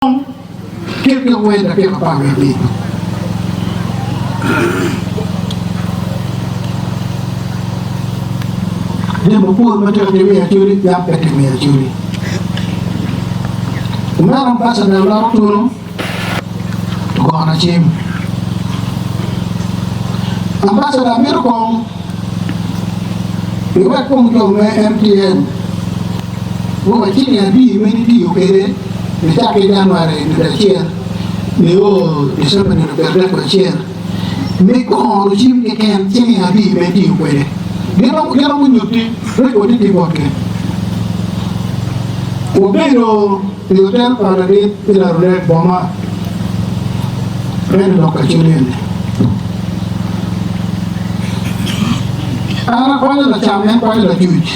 Dong kit ki wer dakika 15. Jami mapol ma tye ka timme i Acholi yam pe timme i Acholi. Omera ambassador loro tunu to gona cim. Ambassador mito kong iwek kong jo me MTN guwac ciling adi ma in itiyo kwede nicakke January nino acel nio December nino 31 me gono cim keken ciling adi ma itiyo kwede. Gin romo nyutti rekodi tye botgi. Wabedo i otel pa ladit i Larulek boma me lok Acholi eni. An akwanyo lacam en kwanyo lacuc.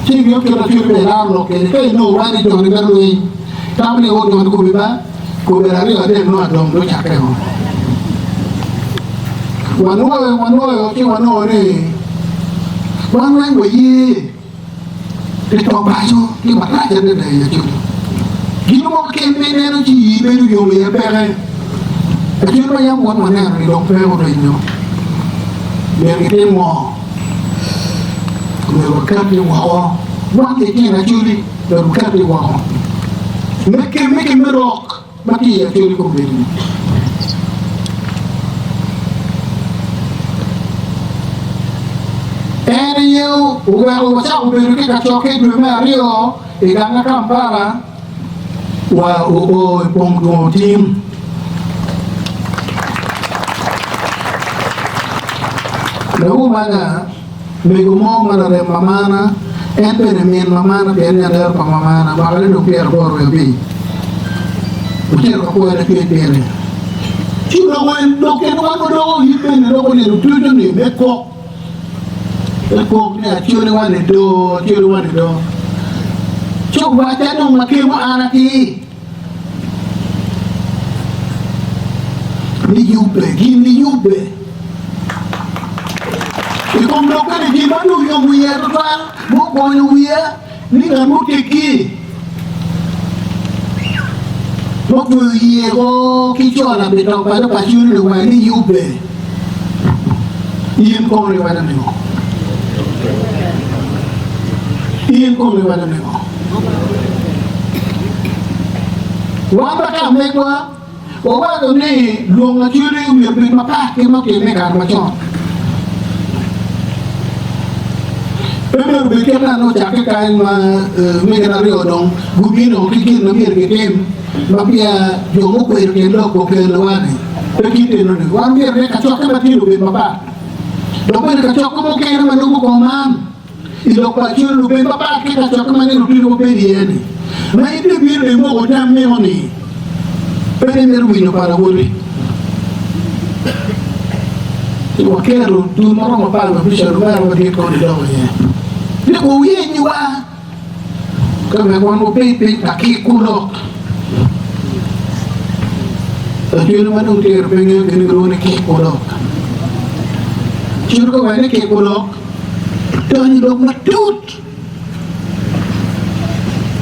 Ci ingeyo kit Acholi bene laro lok kede ka inongo wani joni me lweny tam ni o joni kobe ba kobe aryo adek nongo adong dong ocakke o. Wanwoyo wanwoyo ci wanongo ni wan weng waye. Pi to paco tye marac adada i Acholi. Gin mo keken ma ineno ci ii bedo yom iye peke. Acholi ma yam wan waneno ni dong pe orwenyo. Myero gitim ngo? Myero wakati woko. Wan litino Acholi myero wakati woko. Me kemme ki me rok ma tye i Acholi kombeddi-ni. En aye oweko wacako bedo ki kacokke i dwe me aryo i ganga Kampala wa oo i pong dwongo tim. Lawumaga, mego mo ma larem mamana, en bene min mamana pien ni adero pa mamana, mwakane dong 85. Ocito ka kwene pye pire. Ci onongo en dok kendo wan wadoko in bene dok onino ducu ni me kok. Me kok ni acwali wan i do, acwali wan i do. Ci owacca dong ma kemo an atir. Ni yubbe, gin ni yubbe. I kom lokke ni gin ma dong yomo wiya tutwal, mugonyo wiya ni ngat muteggi mutweyo yeko ki cola pi to pa dok acwalo luweny ni yubbe. In kono iwaco ningo? In kono iwaco ningo? Wan ma ka megwa wawaco ni lwongo acwali myero obed mapat ki ma otimme i kare macon. Pe myero obed kit ma ocakke kany ma megine aryo dong gubino ki gin ma myero gitim ma peya jo mukwero tyen lok gukelowa-ni. Pe kit enoni. Wan myero ni kacokke matino obed mapat. Dok bene kacokke mukene ma lubo kor man i lok pa Acwelo obed mapat ki kacokke ma nino ducu wabedo iye-ni. Ma in dong ibino dong imoko tam meno-ni, pe ni imito winyo pa lawoti. Ci waketo dul ma romo 15 lumero madit kong gidoko iye. Ni wuyenywa ka wek wan wabed piny ka kiko lok. Lacweno ma dong tero pe ngeyo gin gilwongo ni kiko lok. Cweno ka waco ni kiko lok, donyo i lok matut.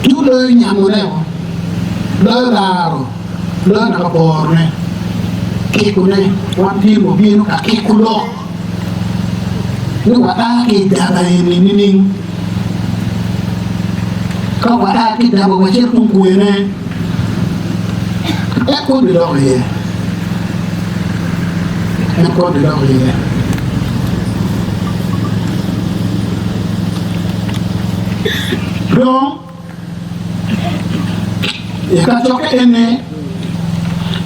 Tut loyo nyamone o, loyo laro, loyo naka borone. Kikone, wan tye wabino ka kiko lok ni waa ki i daba eni nining? Ka waa ki i daba wacito tung kwene? En kodi lok iye. En kodi lok iye. Dong, i kacokke eni,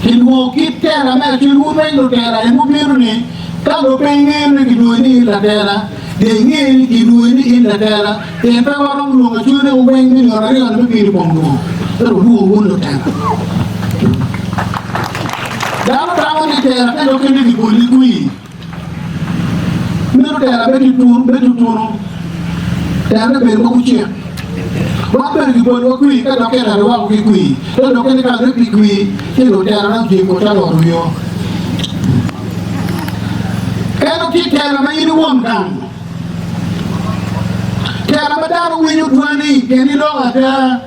kilwongo kit tela me acwiny weng lutela en mubino ni, ka dong pe ingeyo ni kilwongi ni in latela, dong inge ni kilwongi ni in latela, pien pe waromo lwongo acwiny weng milion aryoni me bino i kom lwongo, ento walwongo wun lutela. Dano tamo ni tela ka dong kene kiboli kwir. Meno tela me tutunu, tela me bedo ma gucek. Wan bene giboliwa kwir ka dok kene arwako ki kwir, ento dok kene ka arip ki kwir, ci nongo tela na ojingo calo oryo. Ento tye tela ma in iwon gang, tela ma dano winyo dwani pien iloko ada.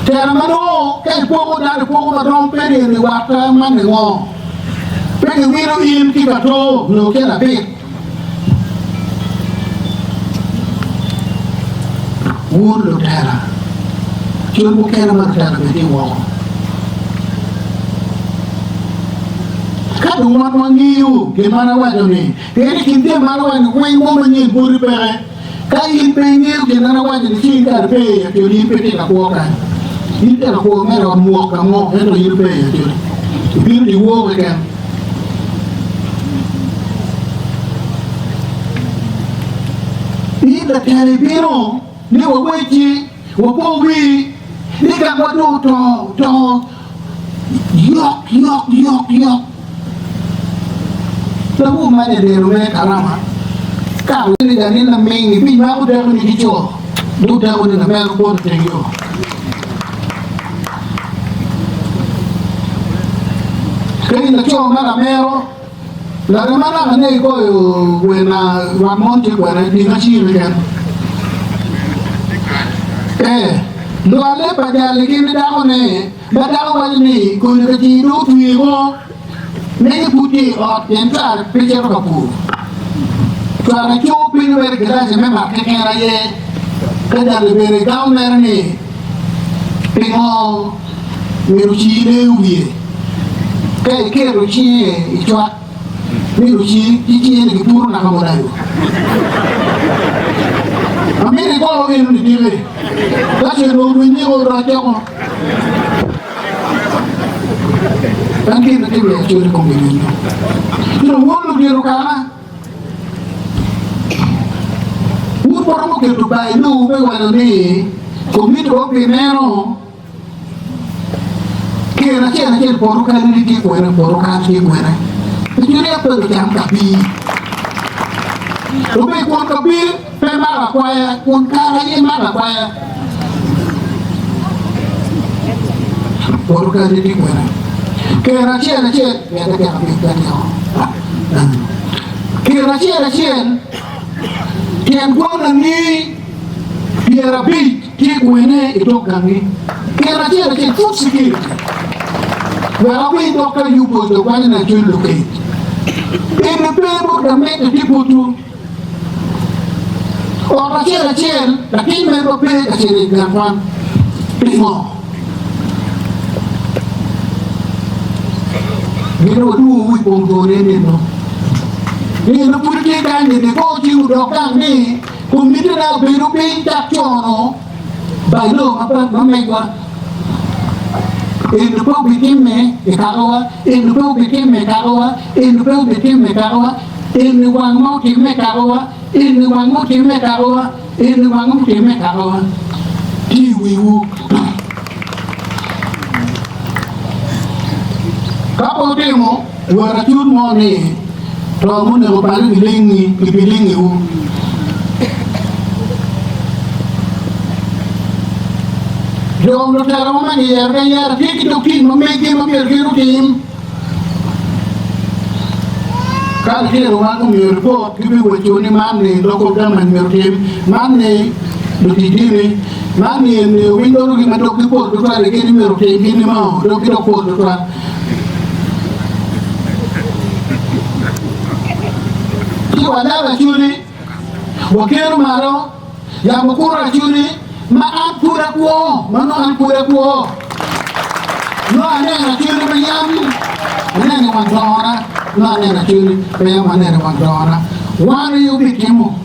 Tera ma nongo ka ipoko dano ipoko ma rom pe ni eni watta man ni ngo. Pe giwiro in ki bato nyo ki labit. Wun lutela, cwiny mukene ma lutela bene tye woko. Ka dong wan wangeyo gin ma an awaco-ni, pien i kin jami ma an awaco-ni weng mo manyen boti peke. Ka in pe ingeyo gin ma an awaco-ni, ci in kare pe i Acholi, in pe itye ka kwo kany. In itye ka kwo mere i ot mwok ka mo, ento in pe i Acholi. Ibino dyewor keken. In latela ibino ni wawecci, wapo wii ni gangwa dong oto, oto yok yok yok yok. Lawu man i nino me karama, ka awinyo ni lanin laming ibinywako tekoni ki co, dong tekoni lamero bot iteng yo. Ka in laco ma lamero, larema naka ne igoyo wena rwat mon tye kwene, dinga cii keken. Ee, lwale pa jali gin ki dakone, ma dako waco ni kodi ka cii dong otwi ko, mege pud tye i ot pien cware pe cito ka pur. Cware cuko piny mere gilaci me mat keken aye. Ka jali bene gamo mere ni, Pingo myero ocii leyo wiye? Ka iketo cinge i cwak, myero ocii ci cinge-ni gipuro naka mulayo. Amito igo eno ni diki, ka ce dong orwenye oroc woko. En gin ma tye i cwiny kom gin eno. Ento wun ludito kana, wun wuromo keto bailo me waco ni komiti wa obineno ker acel acel poto kadi ni tye kwene, poto kan tye kwene. Icwiny pe lucam kabir. Obedo kwon kabir pe mako akwaya, kwon kara aye mako akwaya. Poto kadi tye kwene. Ker acel acel mede keka piny pe tyeko. Ker acel acel tyen gwon angi 50 tye kwene i dog gangi. Ker acel acel food security. Wek awiny dog ka yubo dog waco ni acwiny lukec. Eni pe bot gamente tye botwu. Ot acel acel latin mere pe ka cito i gang kwan. Pingo? Gin wadwogo wi kom jone nino. Nino pud tye kany nini ko ci odok gang ni komiti na obedo piny cak cono bailo ma megwa. Eni pe obitimme i kakawa, eni pe obitimme i kakawa, eni pe obitimme i kakawa, eni wang ma otimme i kakawa, eni wang ma otimme i kakawa, eni wang ma otimme i kakawa. Tye i wiwu. Ka pe wutimo, wot acut mo ni to muneko balo gilingi, gibilingiwu. Jo lutela mo ma giyerogi ayera tye ki dog tic ma meggi ma myero gin otim. Ka litinowa gumiyo ripot, gibiwaco ni man ni local government myero otim, man ni lutic dini, man ni eni owiny dorogi ma doggi pol tutwal-li gin myero otim gin ni mo doggi dok pol tutwal. Ci walego acoli, wakelo malo yamo kuro acoli ma an pud akwo, ma nongo an pud akwo. Nongo aneno acoli ma yam aneno i wang dongona, nongo aneno acoli ma yam aneno i wang dongona. Wan aye obitimo,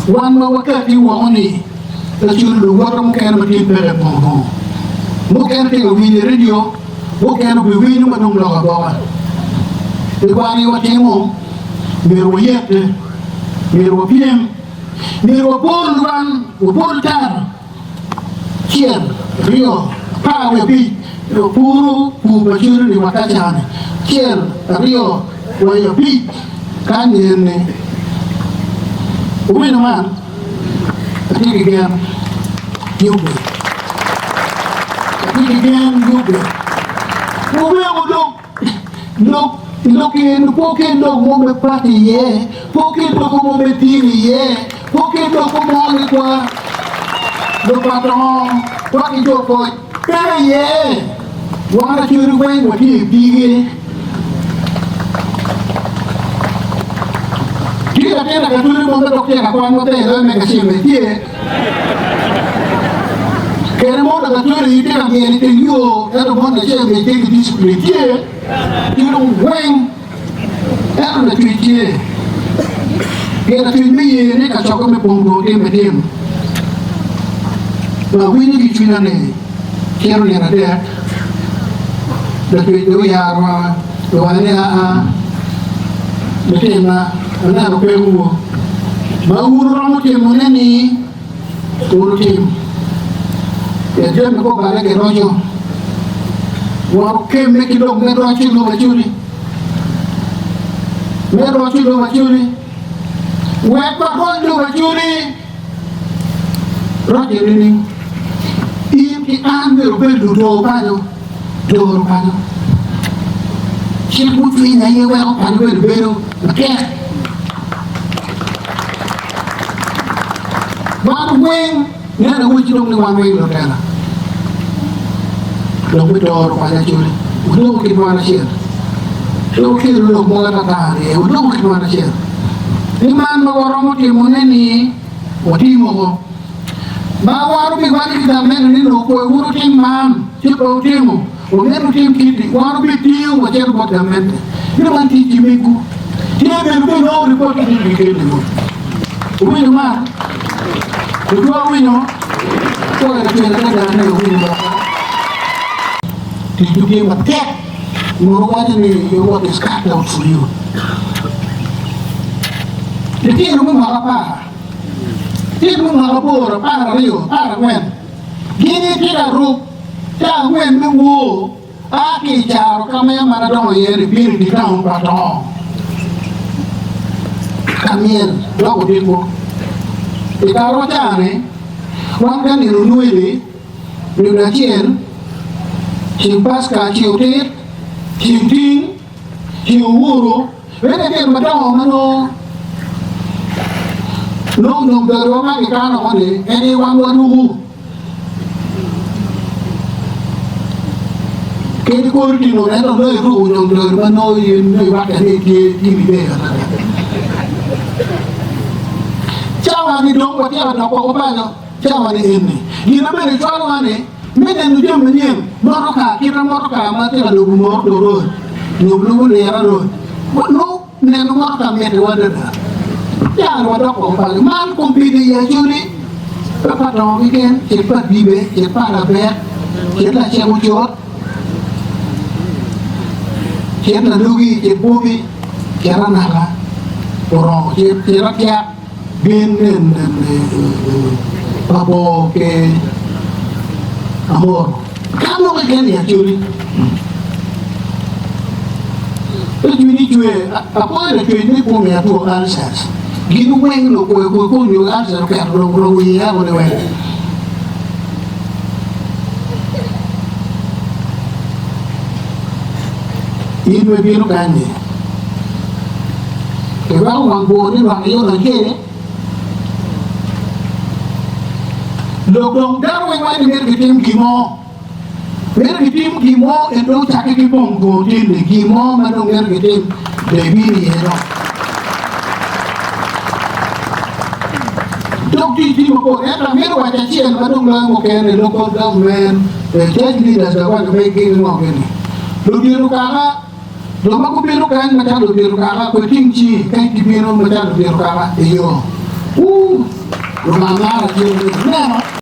wan ma wakati woko-ni, acoli luwotwa mukene ma tye peke bongo bongo, mukene tye ka winyo i redio, mukene obiwinyo ma dong loko aboka. Pi wan aye watimo, myero wayette, myero wapyem. Myero wabol wan, wabol tar, cel, ryo, 15, puru pur pa cwiny ni wakacane, cel, aryo, wa i abic, kany eni. Wuwinyo man? Atye ki gen yubbe. Atye ki gen yubbe. Wuweko dong Lok lok-ki pe okel lok mo me pat iye, pe okel lok mo me dini iye, pe okel lok mo ni kwa lupatongo kwa ki jo koc. pe iye, wan Acholi weng watye i pige. Tye latin Lakatoli mo ma dok tye ka kwan maber loyo me kacime? Tye. Kede mo Lakatoli tye ka myel i teng yo ento mon lacen tye ki discipline? Tye. Tye dong weng. Ento lacwec tye. Pien lacwec me ye ni kacokke me pong dong otimme tim. Ma awinyo ki i cwinya ni cito nino adek, lacwec dong oyaro wanga, owaco ni, Aa, litinna, aneno pekowu ma wun wuromo timone-ni, wun wutim. Pien jami ma oballe giroco, woro kemme ki lok me roco i lobo Acholi, me roco i lobo Acholi, wek waroc lobo Acholi. Roco nining? In ki an myero wubed ludor paco, doro paco. Cik mucwiny aye weko paco bedo bedo matek. Wan weng neno awoci dong ni wan weng lutela dok me doro paco Acholi. Wudoko ki dwan acel. Pe wukelo lok mogo atata iye, wudoko ki dwan acel. Ni man ma waromo timone ni watimo woko. Ma wan obiwaco ki gamente ni nongo kwe wun wutim man, ci pe wutimo, wamito wutim kit-ti, wan obitiyo wacito bot gamente ni man tic-ci megu. Tye bene wubinongo ripot ki dul gikeliwu. Wuwinyo man? Wutwero winyo? Pwoyo lacwec adada ni wuwinyo lokka. Ticwu tye matek. Mono waco ni your work is cut out for you. Litino me mwaka apar, litino me mwaka aboro, 12, 14, gin gitye ka ruk ca angwen me wor a ki i caro ka ma yam an adongo iye-ni bino i dye taun pa to ka myel dok odiko. I kare ma ca-ni, wan ka nino Noeli, Nino acel, ceng Paska, ceng Otit, ceng Ting, ceng Oworo, bene tyen madongo ma nongo nongo dong bedowa ma kikano oko-ni en aye wan waruko. Kadi kori timo ento nongo iruko nyom dori ma nongo in nongo iwakke ni itye timi ber adada. Cawa-ni dong watye ka dok woko paco. Cawa ni eni, gin ma bene cwalowa ni me neno jami manyen, motoka, kit ma motoka ma tye ka lubo Moroto Road nyo lubo Lira Road, nongo neno motoka mitiwa adada. Caro wadok woko paco. Man kombeddi i Acholi, pe pa tongo keken, cit pa Dibe, cit pa Labek, cit Lacek Ocot, cit Lalugi, cit Bobi, cit Anaka, Orongo, cit Atyak. Gin nen labongo ki amoro. Ka mo keken i Acholi, pe cwinyi cwer. Apoyo lacwec me kwo me atwo ulcers. Gin weng lukwe kwe kwo nyo ulcer oketo romo iye woko liweng. In ma ibino kany-nyi, iweko wang bor ni lwak aye odony kwede? Lok dong dano weng waco ni myero gitim gin mo. Myero gitim gin mo en dong ocakke ki bong go tye-ni, gin mo ma dong myero gitim dong ibino iye dong. Dog tic tye mapol ento amito waco acel ma dong loyo mukene, local government, the church leaders dok waco megi ni ngo gini. Ludito kaka, jo ma gubino kany macalo ludito kaka kwe ting ci ka gibino macalo ludito kaka iyo. Wuu! Lubanga maro acel ni neno.